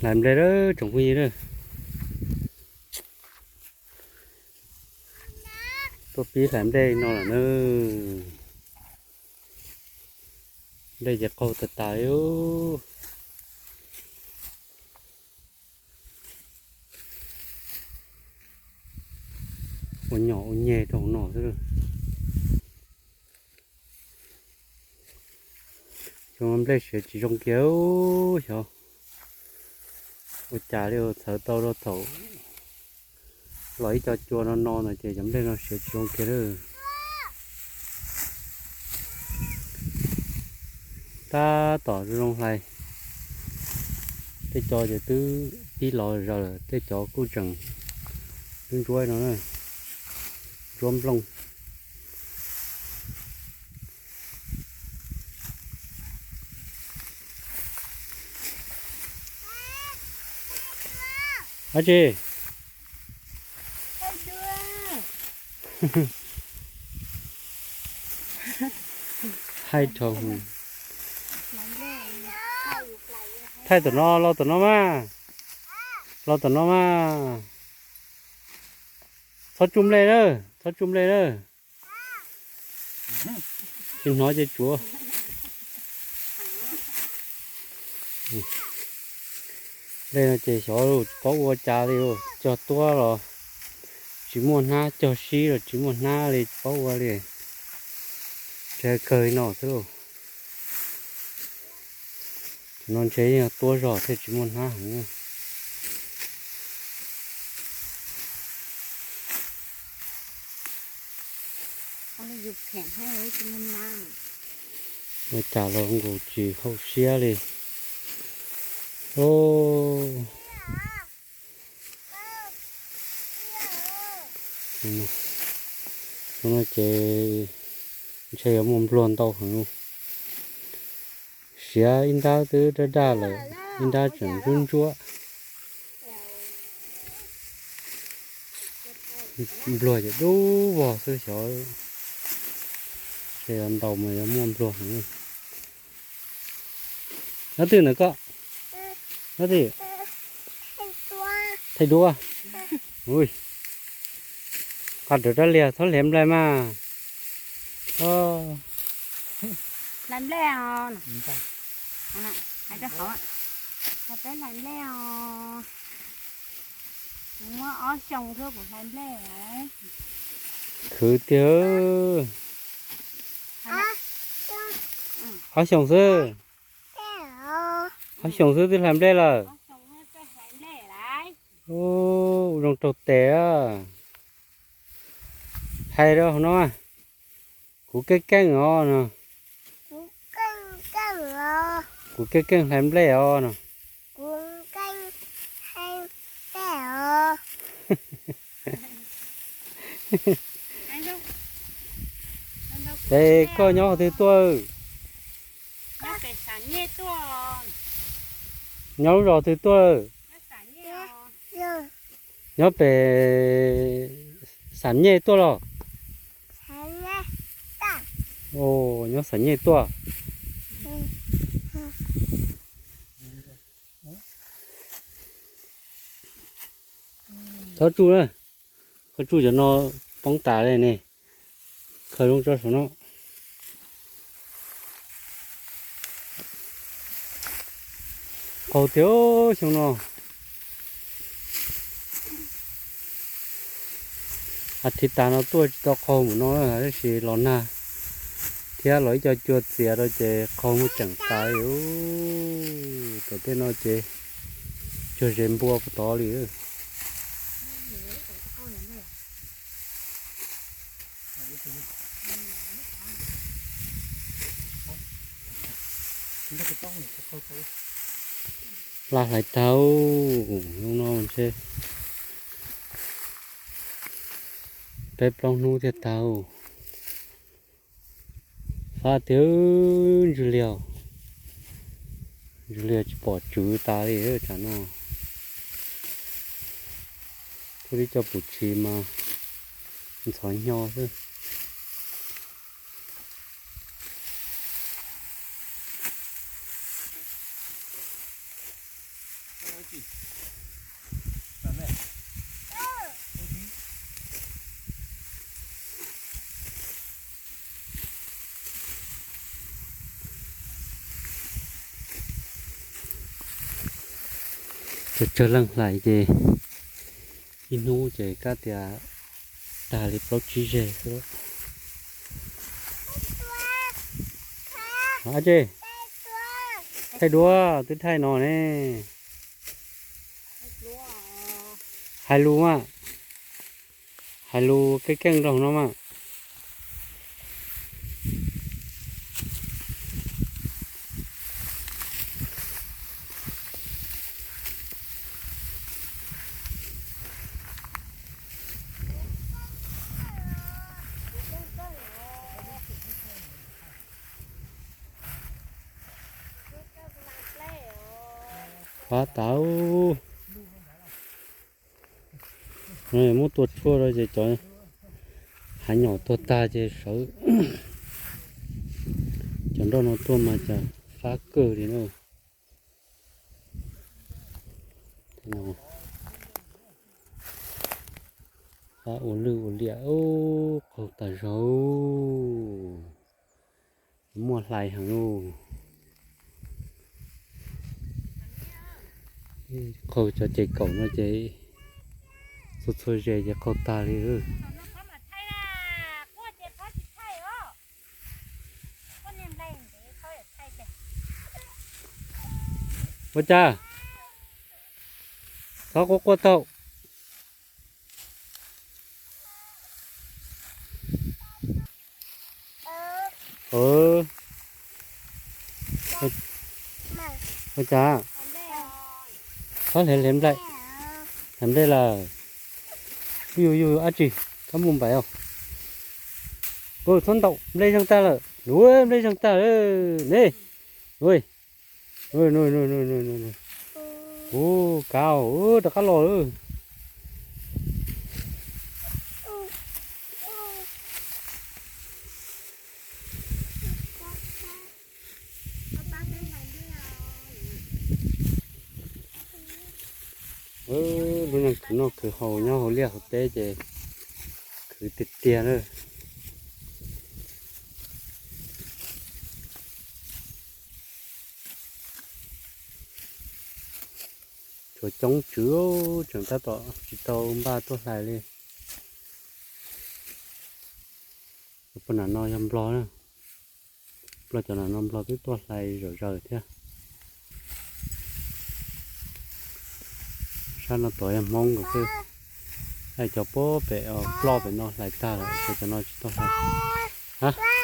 Hlais nplej lawm tsoom phooj ywg na. Tuaj pib hlais nplej no lawm na. Nplej ces qaug tas tas li. Ua nyom ua nyeg rau hauv no xwb. Xyoo no nplej siav tsis zoo kiag xyov ua cas li, txhawv tau rau thaum los ib co cua no no no ces cov nplej no siav tsis zoo kiag lawm. Tab tom zoo hlais, tej co ces twb pib los zaws lawm, tej cov kuj tseem ntsuab ntsuab no na, ntsuab nplooj. Dab tsi? Haib rau. Thaij tom no, los tom no mas. Los tom no mas. Txhob tsuj nplej na, txhob tsuj nplej na. Tsis hnov ces tsuav. Nplej no ces xyov tsis paub ua cas li, cog tuab los tsis muaj hnab, cog sib los tsis muaj hnab li, tsis paub ua li. Ntshe kawg li no xwb lauj. Cov no ntshe yeej tuab zog thiaj tsis muaj hnab heev. Ua cas los nkaus tsis haum siab li. Xyoo no ces ntshe yuav muaj npluag ntau heev. Siav ib nrab twb daj daj lawm, ib nrab tseem ntsuab ntsuab. Npluag ces dub vog xwb xyov, ntshe yuav ntau mas yuav muaj npluag heev. Nyob twg ntawm koj? Nyob twg? Thaij duab. Ua, qab rawv rab liag txhob hliav nplej mas. Hlais nplej os. Hais rau qhov, hais peb hlais nplej os. Kuv muaj ob xyoo xwb kuv hlais nplej lawm. Khwv tiag. Ob xyoo xwb. Ob xyoo xwb twb hlais nplej lawm. Ua zoo raug tes. Hais rau hauv no, kuv keej keej os no. Kuv keej keej hlais nplej os no. Es koj nyob qhov twg tuaj? Nyob lub zos twg tuaj? Nyob pem Xam Nyej tuaj los? Nyob Xam Nyej tuaj. Txhob tsuj na, koj tsuj cov no poob tas li ne. Khaws zoo tso saum no. Qaug tiag xyoo no. As thiv tas no tuaj tsis tau qaug mus no, tab sis los nag thiab los ib co cua txias rau ces qaug muaj tseem tas li. Tom tej no ces cuag zes npua puag tod li. Hla hlais tag, hnub no ntshe peb plaub hnub thiaj tag. Fab tiag, ntsws liag, ntsws liag tsis pom tswv tas li tsam no. Tuaj tib co pum tshis mas ntxhov hnyo xwb. Tsawg tsawg leej hlais ces ib hnub ces kab tias tag li plaub tsib zeg xwb. Ab tsi, thaij duab, twb thaij no ne. Hais lus mas, hais lus keej keej rau no mas. Pab tau. Muab tua tshuaj rau ces cov hav nyom tuag tag ces sawv cov nroj no tuaj mas cas fab kawg li na. Fab ua lwj ua liam, qaug tas zog. Muaj hlais heev. Qaug cov ces kaum no ces txhua txhua ze ces qaug tag li. Ua cas txhob quaj quaj tau. Ua cas? Txhob hlais nplej, hlais nplej lawm. Yus yus ab tsi, kab mus npaim os. Txhob ntaus, nplej zeeg tag lawm, nplej zeeg tag ne. Ua, kav rov qab los. Lub neej khwv noj khwv haus nyob hauv liaj hauv teb ces khwv tiag tiag na. Tshuav coob tswv tseem tab tom tsis tau npaj tuaj hlais li. Puag nram no yog nplog na. Nplog cov nram no nplog twb tuaj hlais zom zaws thiab. Sab no tod yog hmoob nkawd xwb. Hlais cov puag pem ploj pem no hlais tag lawm, tshuav cov no tsis tuaj hlais.